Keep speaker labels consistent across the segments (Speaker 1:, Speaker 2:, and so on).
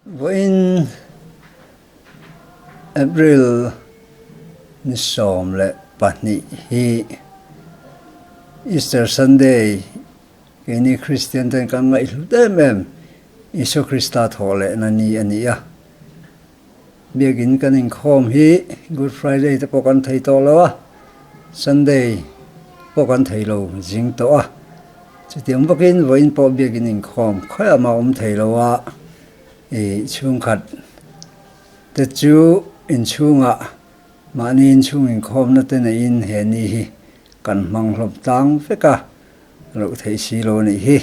Speaker 1: Vawiin April ni 12 hi Easter Sunday keini Kristian ten kan ngaihhlut em em Isua Krista thawh lehna ni a ni a. Biakin kan inkhawm hi Good Friday te pawh kan thei tawh lo a, Sunday pawh kan thei lo zing tawh a. Chutiang bawkin vawiin pawh biakin inkhawm khawiah mah awm thei lo a, ih chhungkhat te chu inchhungah mahni inchhung inkhawmna te neiin he ni hi kan hmang hlawm tlang vek a, loh theih si lo a nih hi.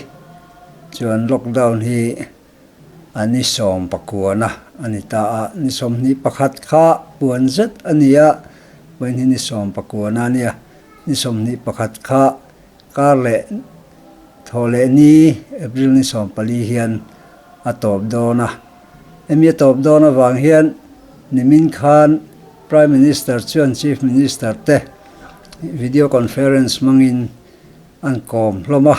Speaker 1: Chuan lockdown hi a ni sawm pakuana a ni ta a, ni 21 kha puan zet a ni a, vawiin hi ni sawm pakuana a nia, ni 21 kha Kar leh thaw leh ni April ni 14 hian a tawp dawn a. Hemi a tawp dawn avang hian nimin khan Prime Minister chuan Chief Minister te video conference hmangin an kawm hlawm a.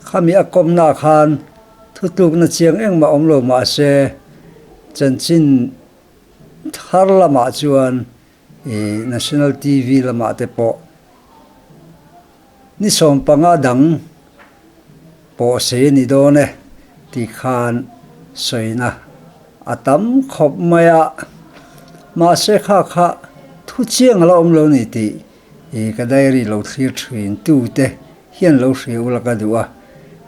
Speaker 1: Khami a kawmnaah khan thutlukna chiang engmah awm lo mah se chanchin thar lamah chuan National TV lamah te pawh ni 15 dang pawh sei a ni dawn e tih khan sawina a tam khawp mai a. Mahse kha kha thu chiang a la awm lo ni tih ih ka diary lo thlir thin tute hian lo hria ula ka duh a.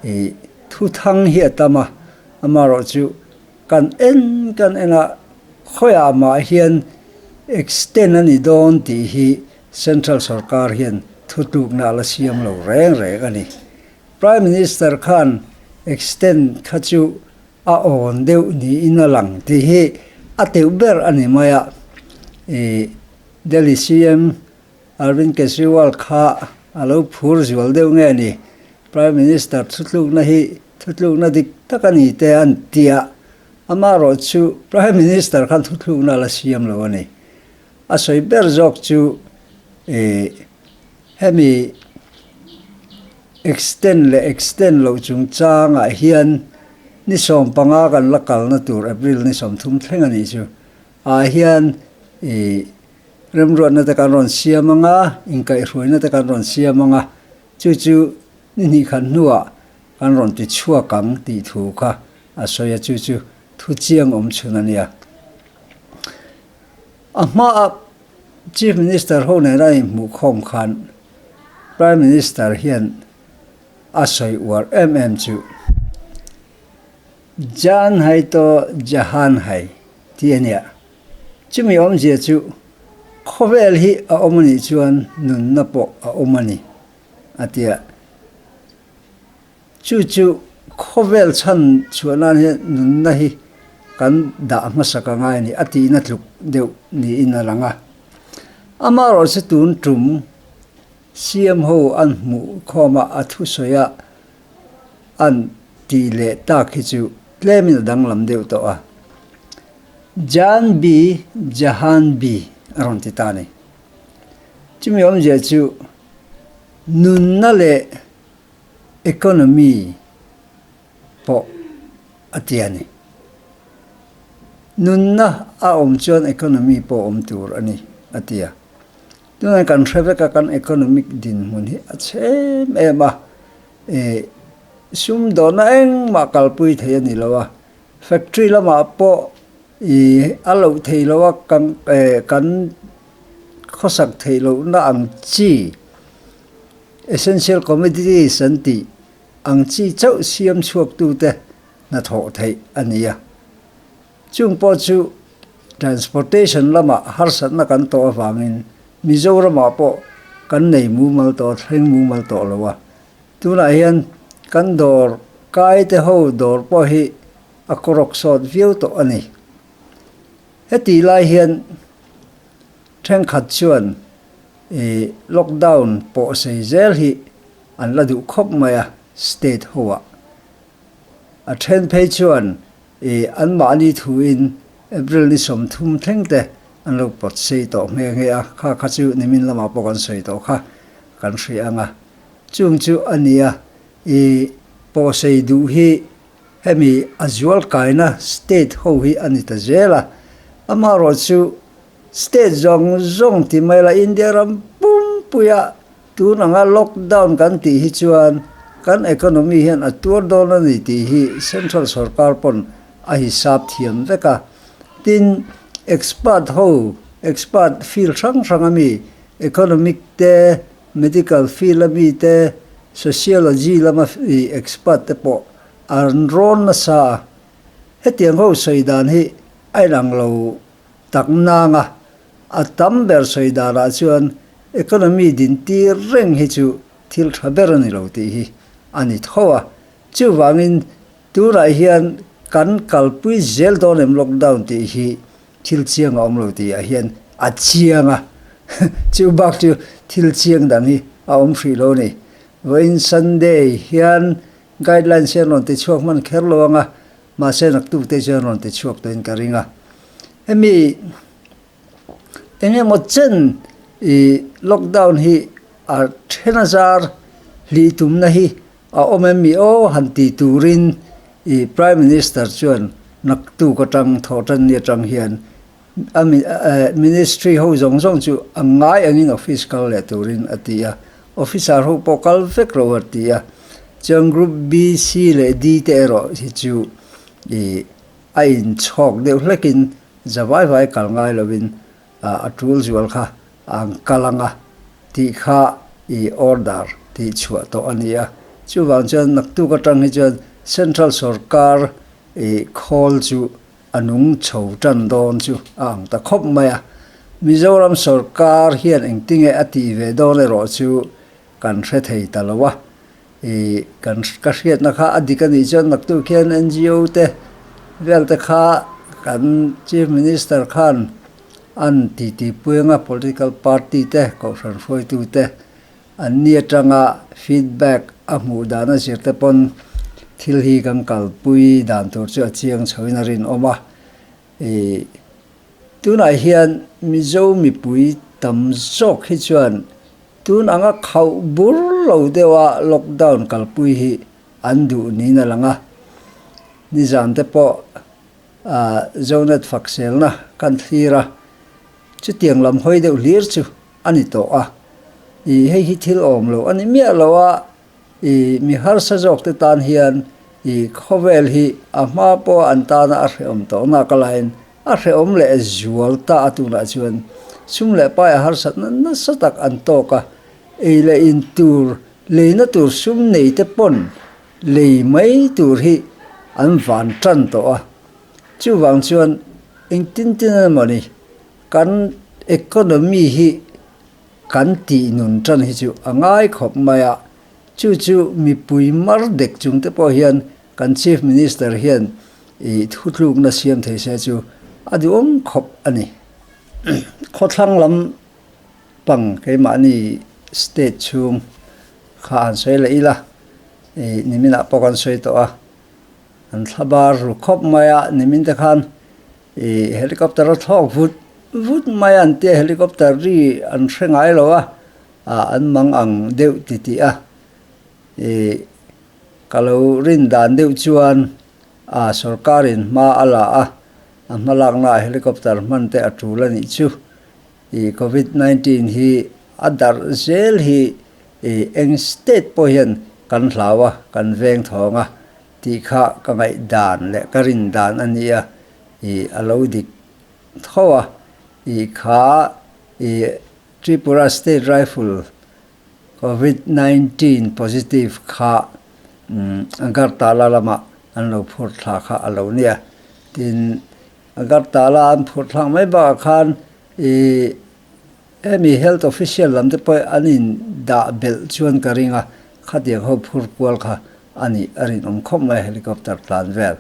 Speaker 1: Ih thu thang hi a tam a, amaherawh chu Kan en kan en a, khawiah mah hian extend a ni dawn tih hi Central sorkar hian thutlukna a la siam lo reng reng a ni. Prime Minister khan extend kha chu a awn deuh niin a lang tih hi a teuh ber a ni mai a. Ih Delhi CM Arvind Kejriwal kha a lo phur zual deuh nge ni? Prime Minister thutlukna hi thutlukna dik tak a ni te an ti a, amaherawh chu Prime Minister khan thutlukna a la siam lo a ni. A sawi ber zawk chu ih hemi extend leh extend loh chungchangah hian ni 15 kan la kalna tur April ni 30 thleng a nih chu ah hian ih Remruatna te kan rawn siam ang a, inkaihhruaina te kan rawn siam ang a, chu chu ni hnih khat hnuah kan rawn ti chhuak ang tih thu kha a sawi a, chu chu thu chiang awm chhun a nia. A hmaah Chief Minister ho nena inhmuhkhawm khan Prime Minister hian a sawi uar em em chu, Jaan hai to jahan hai tih a nia. Chumi awmzia chu khawvel hi a awm a nih chuan nunna pawh a awm a ni, a ti a. Chu chu khawvel chhan chhuah nan hian nunna hi kan dah hmasak a ngai a ni, a tihna tluk deuh niin a lang a. Amaherawhchu tun tum CM ho an hmuh khawm a, a thusawi a an tih leh tak hi chu tlemin a danglam deuh tawh a. Jan bi Jahan bi a rawn ti ta a ni. Chumi awmzia chu nunna leh economy pawh a ti a ni. Nunna a awm chuan economy pawh awm tur a ni a ti a. Tunah kan hre vek a kan economic dinhmun hi a chhe em em a, ih sumdawnna engmah kalpui thei a ni lo a. Factory lamah pawh ih a loh theih loh a kan eh kan khawsak theih lohna ang chi essential commodities an tih ang chi chauh siam chhuak tute hnathawh theih a ni a. Chung pawh chu transportation lamah harsatna kan tawh avangin Mizoramah pawh kan nei mumal tawh a, thleng mumal tawh lo a. Tunah hian kan dawr kai te ho dawr pawh hi a kawrawk sawt viau tawh a ni. Heti lai hian thenkhat chuan ih lockdown pawh sei zel hi an la duh khawp mai a state ho ah. A then phei chuan ih anmahni thuin April ni 30 thleng te an lo pawt sei tawh nghe nghe a, kha kha chu nimin lamah pawh kan sawi tawh kha kan hria ang a. Chung chu a nia, i pawhsei duh hi Hemi a zualkaina state ho hi a ni ta zel a, amaherawhchu state zawng zawng ti mai la India ram pumpuia tun anga lockdown kan tih hi chuan kan economy hian a tuar dawn a ni tih hi central sorkar pawn a hisap thiam vek a. Tin, expert ho, expert field hrang hrang ami, economic te, medical field ami te, sociology lama expert te pawh an rawn nasa a. Hetiang ho sawi dan hi a inang lo tak nang a, a tam ber sawi danah chuan economy din tir reng hi chu thil tha ber a ni lo tih hi a ni tho a. Chuvangin Tunah hian kan kalpui zel dawn em lockdown tih hi thil chiang a awm lo tih ah hian a chiang a, chu bak chu thil chiang dang hi a awm hrih lo a ni. Vawiin Sunday hian guidelines hian rawn ti chhuak hman kher lo ang a, mahse naktuk te chuan rawn ti chhuak tawhin ka ring a. Hemi eng emaw chen ih lockdown hi a then a zar hlih tumna hi A awm em mi aw han ti turin i Prime Minister chuan naktuk atang thawhtanni atang hian a Ministry ho zawng zawng chu a ngai angin office kal leh turin a ti a, officer ho pawh kal vek lo a ti a. Chuan Group B, C leh D te erawh hi chu i a inchhawk deuh hlekin za vai vai kal ngai lovin a tul zual kha an kal ang a tih kha i order tih chhuah tawh a ni a. Chuvang chuan naktuk atang hi chuan Central sorkar i khawl chu a nung chho tan dawn chu a ang ta khawp mai a. Mizoram sorkar hian engtinge a tih ve dawn erawh chu kan hre thei ta lo a. I kan ka hriatna kha a dik a nih chuan naktuk hian NGO te vel te kha kan Chief Minister khan an titi pui anga political party te kohhran hruaitu te an ni atanga feedback a hmuh dan a zir te pawn thil hi kan kalpui dan tur chu a chiang chhoin a rinawm a. I tunah hian Mizo mipui tam zawk hi chuan Tun anga khauh bur lo deuha lockdown kalpui hi an duh niin a lang a. Nizan te pawh Zonet fakselna kan thlir a, chutiang lam hawi deuh hlir chu a ni tawh a. I hei hi thil awm lo a ni miah lo a, i mi harsa zawk te tan hian i khawvel hi a hma pawh an tana a hrehawm tawh nak alaiin A hrehawm leh zual ta a tunah chuan sum leh pai a harsatna nasa tak an tawk a, ei leh in tur leina tur sum nei te pawn lei mai tur hi an van tan tawh a. Chuvang chuan engtin tin emaw ni kan economy hi kan tih nun tan hi chu a ngai khawp mai a, chu chu mipui mar dek chung te pawh hian Kan Chief Minister hian i thutlukna siam thei se chu a duhawm khawp a ni. Khawthlang lam pang keimahni state chhung kha an sawi leh ila, i niminah pawh kan sawi tawh a, an thla bar ru khawp mai a, nimin te khan i helicopter a thlawk vut vut mai a an tia helicopter ri an hre ngai lo a, an mang ang deuh titih a, i Ka lo rin dan deuh chuan a sorkarin hma a la a, a hmalaknaah helicopter hman te a tul a nih chu. I Covid 19 hi a darh zel hi i eng state pawh hian kan hlau a, kan veng thawng a tih kha ka ngaih dan leh ka rin dan a ni a, i a lo dik tho a. I kha i Tripura State Rifle Covid 19 positive kha Agartala lamah an lo phur thla kha a lo nia. Tin, Agartala an phur thlak mai bakah khan ih hemi health official lam te pawh an in dah belh chuan ka ring a, khatiang ho phur kual kha a nih a rinawm khawp mai helicopter tlan vel.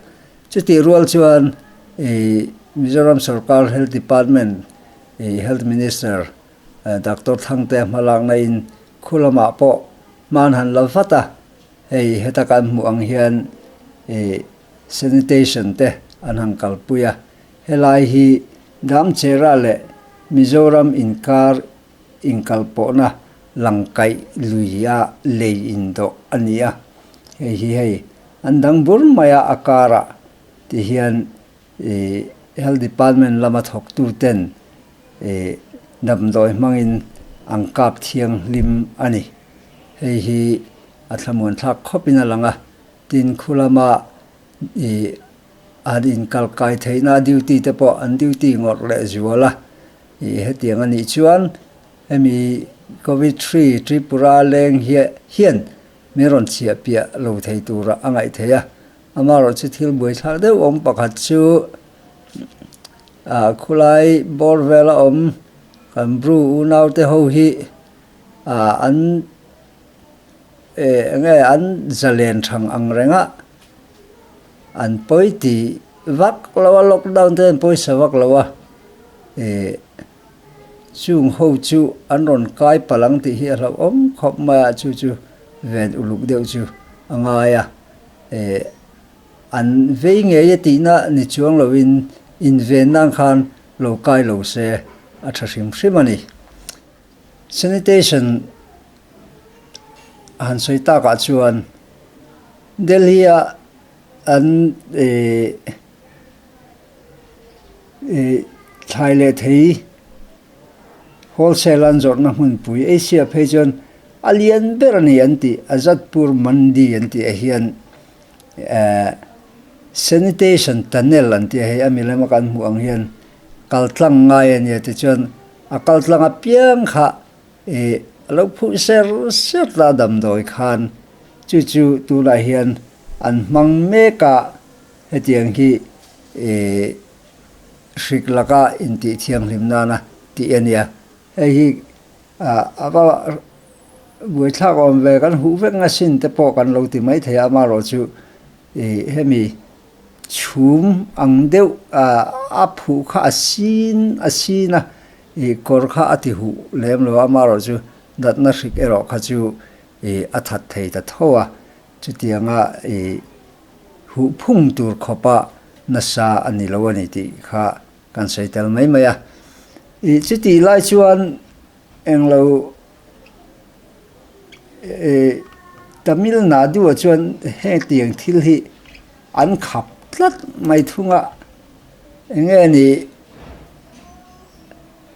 Speaker 1: Chutih rual chuan ih Mizoram sorkar health department ih health minister Doctor Thangte hmalakna in khu lamah pawh hman han la vat a, hei heta kan hmuh ang hian ih sanitation te an han kalpui a, helai hi Damchera leh Mizoram inkar inkalpawhna langkaih lui a lei indawh a ni a, hei hi hei. An dang bur mai a, a karah ti hian ih Health Department lama thawktu ten ih damdawi hmangin an kap thianghlim a ni. Hei hi a thlamuan thlak khawpin a lang a, tin khu lama ih an inkal kai theihna duty te pawh an duty ngawrh leh zual a, ih hetiang a nih chuan hemi Covid hri Tripura leng hian min rawn chhiah piah lo thei tura a ngaih theih a, amaherawh chu thil buaithlak deuh awm pakhat chu ah khulai bawr vela awm kan Bru unau te ho hi ah an eh eng nge an zalen thang ang reng a an pawi ti vak lo a lockdown te an pawisa vak lo a eh. Chung ho chu an rawn kai palh ang tih hi a hlauhawm khawp mai a, chu chu ven uluk deuh chu a ngai a. Eh, an vei ngei a tihna ni chuang loin inven nan khan lo kai lo se a tha hrim hrim a ni. Sanitation a han sawi takah chuan Delhi-a an eh, Thlai leh thei wholesale an zawrhna hmunpui Asia phei chuan a lian ber a ni an tih Azadpur Mandi an tih ah hian sanitation tunnel an tih a hei a milem a kan hmuh ang hian kal tlang ngai a nia tichuan a kal tlang apiang kha ih a lo phuh ser ser ta a damdawi khan chu chu tunah hian an hmang mek a. Hetiang hi ih hrik laka intih thianghlim nana tih a nia. Hei hi a va buaithlak awm ve kan huh vek ngasin te pawh kan lo ti mai thei a, amaherawh chu ih hemi chhum ang deuh a phuh kha a sin a sin a, ih kawr kha a ti huh lem lo a, amaherawh chu natna hrik erawh kha chu ih a that thei ta tho a, chutianga ih. Huh phung tur khawpa nasa a ni lo a ni tih kha kan sawi tel mai mai a. Ih chutih lai chuan englo ih Tamil Nadu ah chuan hetiang thil hi an khap tlat mai thung a, enge ni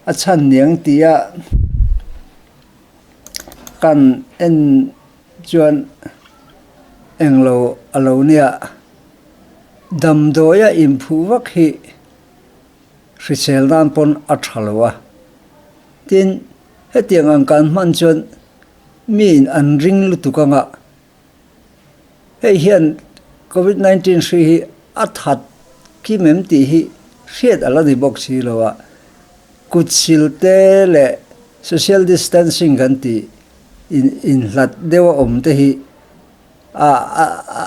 Speaker 1: a chhan niang tia kan en Chuan englo a lo nia, damdawia inphuh vak hi hrisel nan pawn a tha lo a. Tin, hetiang ang kan hman chuan miin an ring lutuk anga hei hian Covid 19 hri hi a that kim em tih hi hriat a la ni bawk si lo a. Kut sil te leh social distancing kan tih inhlat deuh a awm te hi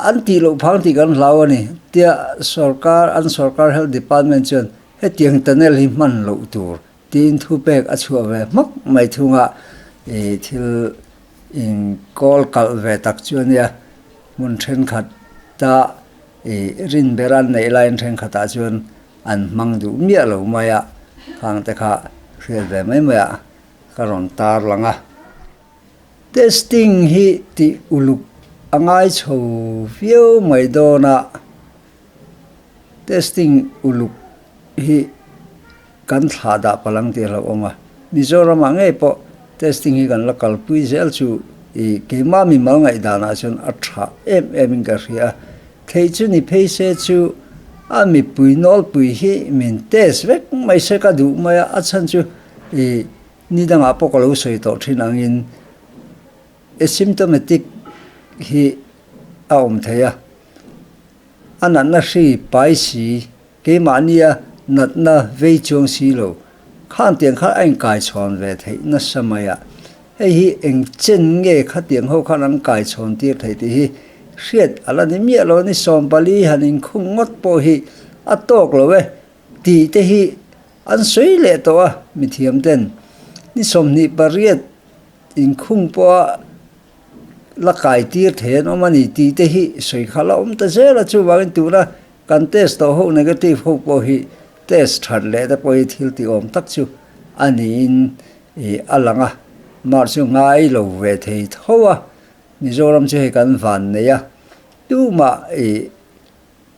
Speaker 1: an tih loh phang tih kan hlau a ni. Tia sorkar an sorkar health department chuan hetiang tunnel hi hman loh tur tiin thupek a chhuah ve hmak mai thunga ih thil inkawl kalh ve tak chu a nia. Hmun thenkhat-a ih rin ber an neih laiin thenkhatah chuan an hmang duh miah lo mai a, khang te kha hriat ve mai mai a. Ka rawn tar lang a. Testing hi tih uluk a ngai chho viau mai dawn a, testing uluk hi kan thlah dah palang tih a hlauhawm a. Mizoramah ngei pawh testing hi kan la kalpui zel chu i keimah mimal ngaihdanah chuan a tha em em in ka hria a. Thei chu ni phei se chu a mipui nawlpui hi min test vek mai se ka duh mai a, a chhan chu I ni dangah pawh ka lo sawi tawh thin angin asymptomatic hi a awm thei a, a natna hri pai si, keimahnia natna vei chuang si lo, khan tiang khan a inkaichhawn ve theih nasa mai a, hei hi eng chen nge khatiang ho khan an kaichhawn tir theih tih hi hriat a la ni miah lo a ni, 14 han inkhung ngawt pawh hi a tawk lo e tih te hi An sawi leh tawh a, mithiam ten ni 28 inkhung pawha la kai tir thei an awm a ni tih te hi sawi kha la awm ta zel a, chuvangin tuna kan test tawh ho negative ho pawh hi test that leh te pawh hi thil tih awm tak chu a niin a lang a, mark chu ngai lo ve thei tho a, Mizoram chu hei kan van nei a. Tumah i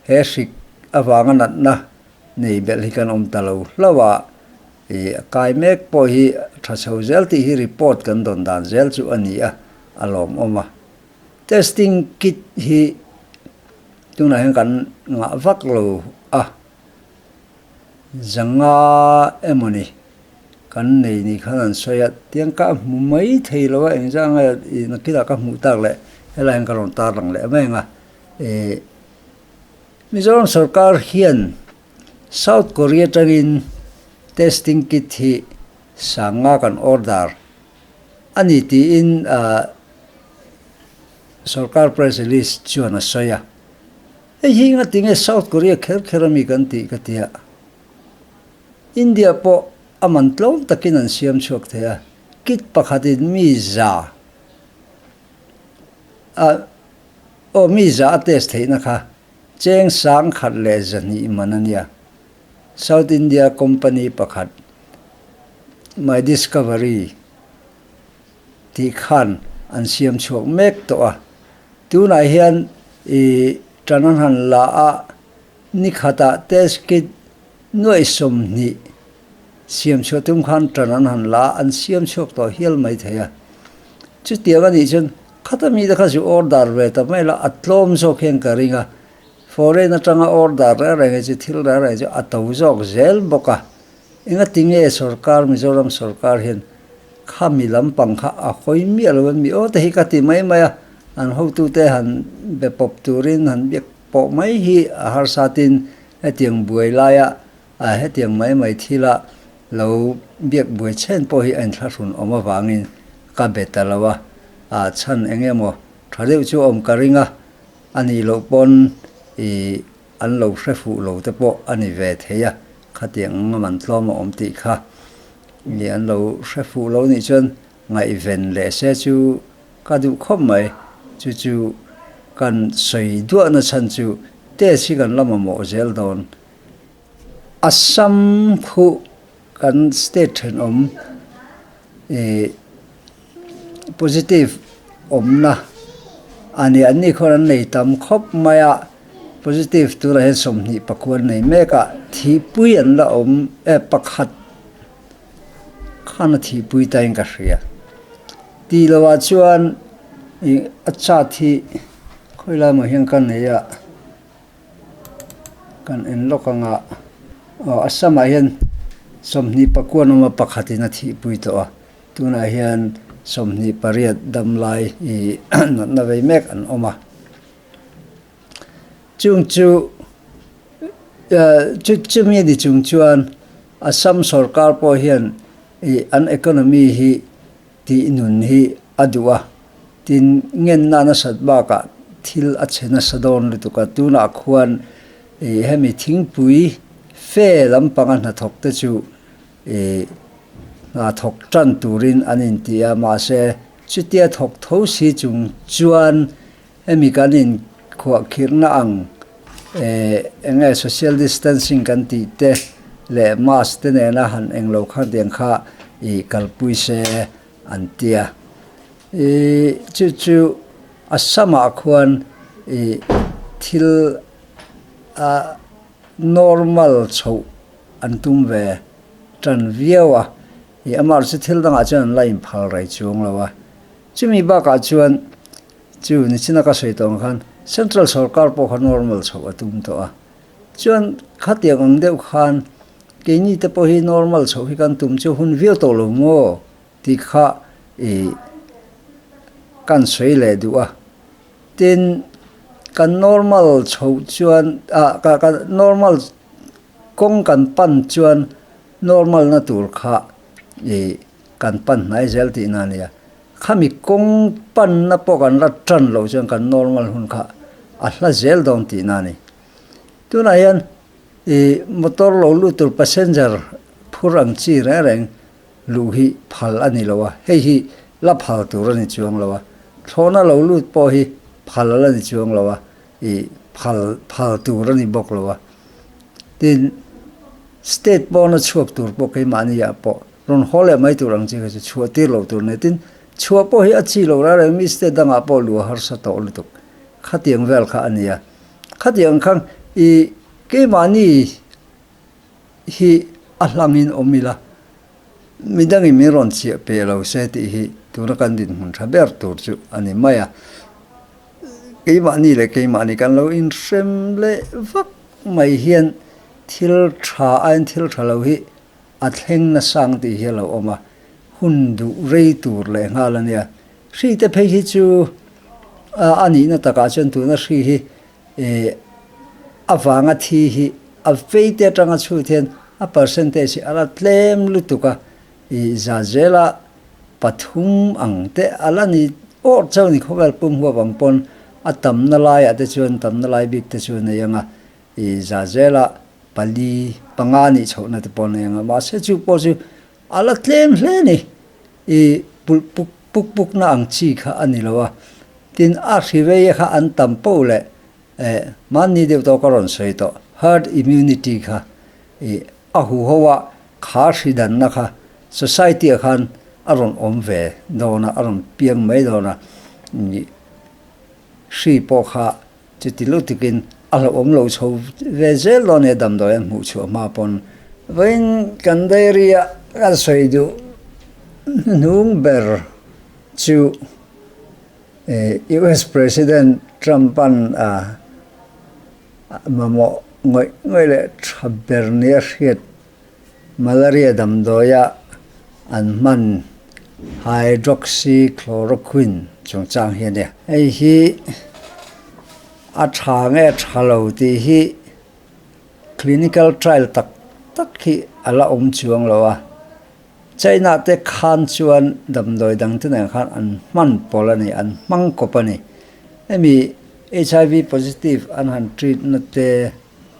Speaker 1: he hrik avanga natna nei belh hi kan awm ta lo hlauh a, i a kai mek pawh hi a tha chho zel tih hi report kan dawn dan zel chu a ni a, a lawmawm a. Testing kit hi tunah hian kan ngah vak lo a, zanga emawni kan nei ni khan an sawi a, tiang ka hmu mai thei lo a, engzah nge i nakinah ka hmuh tak leh helai hian ka rawn tar lang leh mai ang a, ih Mizoram sorkar hian South Korea atangin testing kit hi sanga kan order a ni tiin sorkar press release chuan a sawi a. Hei hi engati nge South Korea kher kher ami kan tih ka tia. India pawh a man tlawm takin an siam chhuak thei a, kit pakhatin mi za a aw mi za a test theihna kha cheng sang khat leh zahnih man a nia. South India company pakhat My Discovery tih khan an siam chhuak mek tawh a. Tunah hian i tan an han la a, ni khatah test kit nuaih 20 siam chhuah tum khan tan an han la a, an siam chhuak tawh hial mai thei a. Chutiang a nih chuan khata mite kha zu order ve ta mai la, a tlawm zawk hian ka ring a. Foreign atanga order reng reng hi chu thil reng reng chu a to zawk zel bawk a. Engati nge sorkar, Mizoram sorkar hian khami lampang kha a hawi miah lo em mi aw te hi ka ti mai mai a, an hotute han be pawp turin han biak pawh mai hi a harsa tin hetiang buai laia hetiang mai mai thila lo biak buai chhen pawh hi a inthlahrun awm avangin ka be ta lo a, a chhan eng emaw tha deuh chu awm ka ring a, a nih loh pawn ih an lo hre fuh lo te pawh a ni ve thei a, khatiang anga man tlawm a awm tih kha i an lo hre fuh lo nih chuan ngaihven leh se chu ka duh khawp mai. Chu chu kan sawi duahna chhan chu test hi kan la mamawh zel dawn. Assam khuh kan state thenawm ih positive awmna a ni. An ni khawn an nei tam khawp mai a, positive turah hian 29 an nei mek a, thihpui an la awm e pakhat khan a thihpui ta in ka hria. Tih lohah chuan ih a chart hi khawi lai maw hian ka nei a. Kan en lawk ang a, aw Assam ah hian 29 an awm a, pakhatin a thihpui tawh a, tunah hian 28 dam lai ih natna vei mek an awm a. Chung chu chu chumi ni chung chuan Assam sorkar pawh hian ih an economy hi tih nun hi a duh a, tin ngenna nasat bakah thil a chhe nasa dawn lutuk a, tunah khuan ih hemi thingpui fe lampanga hnathawk te chu ih hna thawk tan turin an inti a, mahse chutia thawk tho si chung chuan hemi kan inkhuahkhirhna ang eh eng nge social distancing kan tih te leh mask te nena han englo kha tiang kha ih kalpui se an ti a. Ih chu chu Assam-ah khuan ih thil ah normal chhoh an tum ve tan viau a, ih amaherawhchu chu thil dangah chuan an la inphal rei chuang lo a. Chumi bakah chuan Chu nichina ka sawi tawh ang khan Central sorkar pawh kha normal chhoh a tum tawh a. Chuan khatiang ang deuh khan keini te pawh hi normal chhoh hi kan tum chu hun viau tawh lo maw tih kha ih kan sawi leh duh a. Tin, kan normal chhoh chuan ah ka normal kawng kan pan chuan normal na tur kha ih kan pan hnai zel tihna a nia. Khami kawng panna pawh kan la tan loh chuan kan normal hun kha a hla zel dawn tihna a ni. Tunah hian ih motor lo lut tur passenger phur ang chi reng reng luh hi phal a ni lo a, hei hi la phal tur a ni chuang lo a, thlawhna lo lut pawh hi phal a la ni chuang lo a, ih phal phal tur a ni bawk lo a. Tin, state pawna chhuak tur pawh keimahni ah pawh Rawn haw leh mai tur ang chi kha chu chhuah tir loh tur nei. Tin, chhuah pawh hi a chi loh reng reng mi state dangah pawh luh a harsa tawh lutuk. Khatiang vel kha a nia. Khatiang khan i keimahni hi a hlangin awm ila, midangin min rawn chiah pe lo se tih hi tuna kan dinhmun tha ber tur chu a ni mai a. Keimahni leh keimahni kan lo inhrem leh vak mai hian thil tha aiin thil tha lo hi a thleng nasang tih hi a lo awm a, hun duh rei tur leh nghal a nia. Hri te phei hi chu a nihna takah chuan tuna hri hi avanga thi hi a vei te atanga chhut hian a percentage hi a la tlem lutuk a, i za zela pathum ang te a la ni awr chauh a ni khawvel pum huap ang pawn a tamna laiah te chuan tamna lai bik te chu a nei ang a, i za zela pali panga nih chhohna te pawh a nei ang a, mahse chu pawh chu a la tlem hle a ni, i pulh puk puk pukna ang chi kha a ni lo a. Tin, a hri vei kha an tam poh leh eh mahni deuh tawh ka rawn sawi tawh, herd immunity kha ih a huho a kha hri danna kha society ah khan a rawn awm ve dawn a, a rawn piang mai dawn a, ih hri pawh kha chuti lutukin a hlauhawm lo chho ve zel dawn nia damdawi an hmuh chhuah hma pawn. Vawiin kan diary a kan sawi duh hnuhnung ber chu. US President Trump-a'n a mamawh ngawih ngawih leh tha ber nia hriat malaria damdawia an hman hydroxychloroquine chungchang hi a ni. Hei hi a tha nge tha lo tih hi clinical trial tak tak hi a la awm chuang lo a. China te khan chuan damdawi dang te nen khan an hman pawlh a ni, an hmang kawp a ni. Hemi HIV positive an han treat na te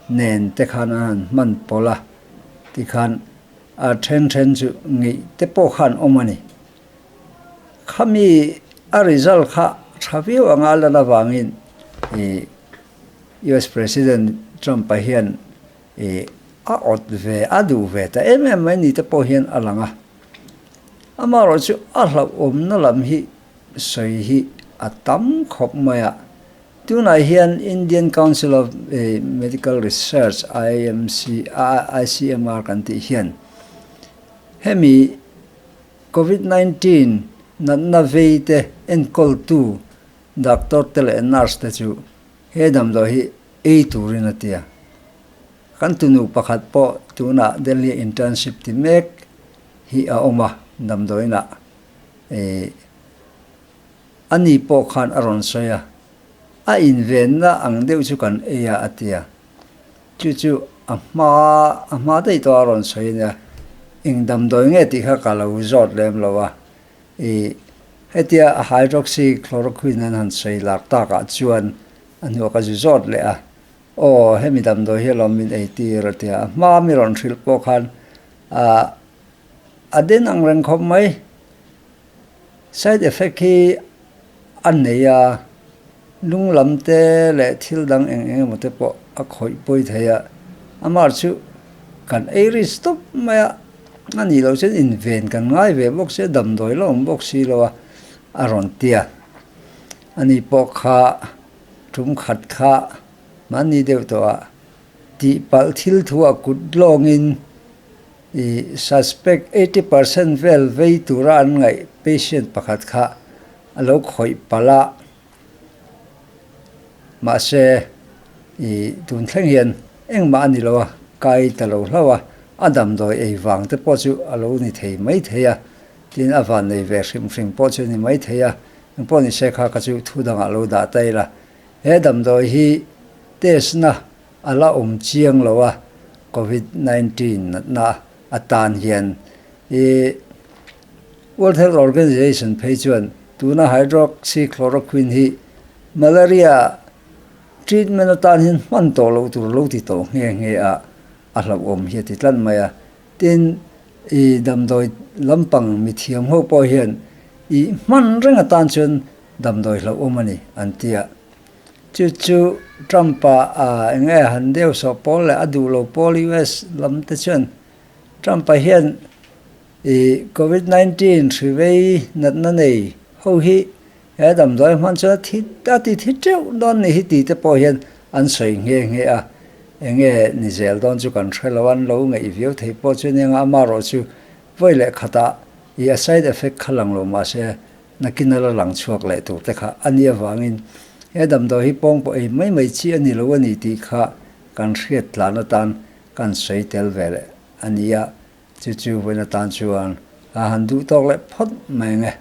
Speaker 1: nen te khan an han hman pawlh a, tikhan a then then chu ngeih te pawh khan awm a ni. Khami a result kha tha viau anga a lan avangin ih US President Trump-a hian Ih, a awt ve, a duh ve ta em em mai ni te pawh hian a lang a. Amaherawh chu a hlauhawmna lam hi sawi hi a tam khawp mai a. Tunah hian Indian Council of Medical Research, IMC, ICMR kan tih hian hemi Covid 19 natna vei te enkawltu doctor te leh nurse te chu he damdawi hi ei turin a ti a. Kan tunu pakhat pawh tunah Delhi internship ti mek hi a awm a, damdawiinah ih a ni pawh khan a rawn sawi a, a invenna ang deuh chu kan ei a a ti a. Chu chu a hma a hma daih tawh a rawn sawi a nia, eng damdawi nge tih kha ka lo zawt lem lo a, ih hetia hydroxychloroquine an han sawi lak takah chuan A hnuah ka zu zawt leh a, Aw, hemi damdawi hi alawm min ei tir a ti a, a hma mi rawn hrilh pawh khan ah a den ang reng khawp mai. Side effect hi a nei a, lung lam te leh thil dang eng eng emaw te pawh a khawih pawi thei a, amah chu kan ei risk tawp mai a, a nih loh chuan inven kan ngai ve bawk sia, damdawi la awm bawk si lo a, a rawn ti a. Ani pawh kha tum khat kha mahni deuh tawh a, tihpalh thil thu a kut lawngin i suspect 80% vel vei tura an ngaih patient pakhat kha a lo khawih palh a, mahse i tun thleng hian engmah a ni lo a, kai ta lo hlauh a, a damdawi ei vang te pawh chu a lo ni thei mai thei a, tin a vannei ve hrim hrim pawh chu a ni mai thei a. Engpawh ni se kha ka chu thu dangah lo dah ta ila, he damdawi hi test na a la awm chiang lo a, Covid 19 natna atan hian i World Health Organization phei chuan tuna hydroxychloroquine hi malaria treatment atan hian hman tawh loh tur lo ti tawh nghe nghe a, a hlauhawm hi a ti tlat mai a. Tin, i damdawi lampang mithiam ho pawh hian i hman reng atan chuan damdawi hlauhawm a ni an ti a. Chu chu Trump-a eng nge han deuh sawh pawl leh a duh lo pawl US lam te chuan Trump-a hian i Covid 19 hri vei natna nei ho hi. He damdawi hman chuan a thi a ti thi teuh dawn ni hi tih te pawh hian an sawi nghe nghe a. Enge ni zel dawn chu kan hre lo a, an lo ngaih viau thei pawh chu nia nga amarawh chu vawi leh khatah i a side effect kha lang lo mahse nakin a la lang chhuak leh tur te kha a nih avangin he damdawi hi pawng pawh ei mai mai chi a ni lo a ni tih kha kan hriat tlan atan kan sawi tel ve leh a ni a, chu chu vawiin atan chuan a han duh tawk leh phawt mai ang e.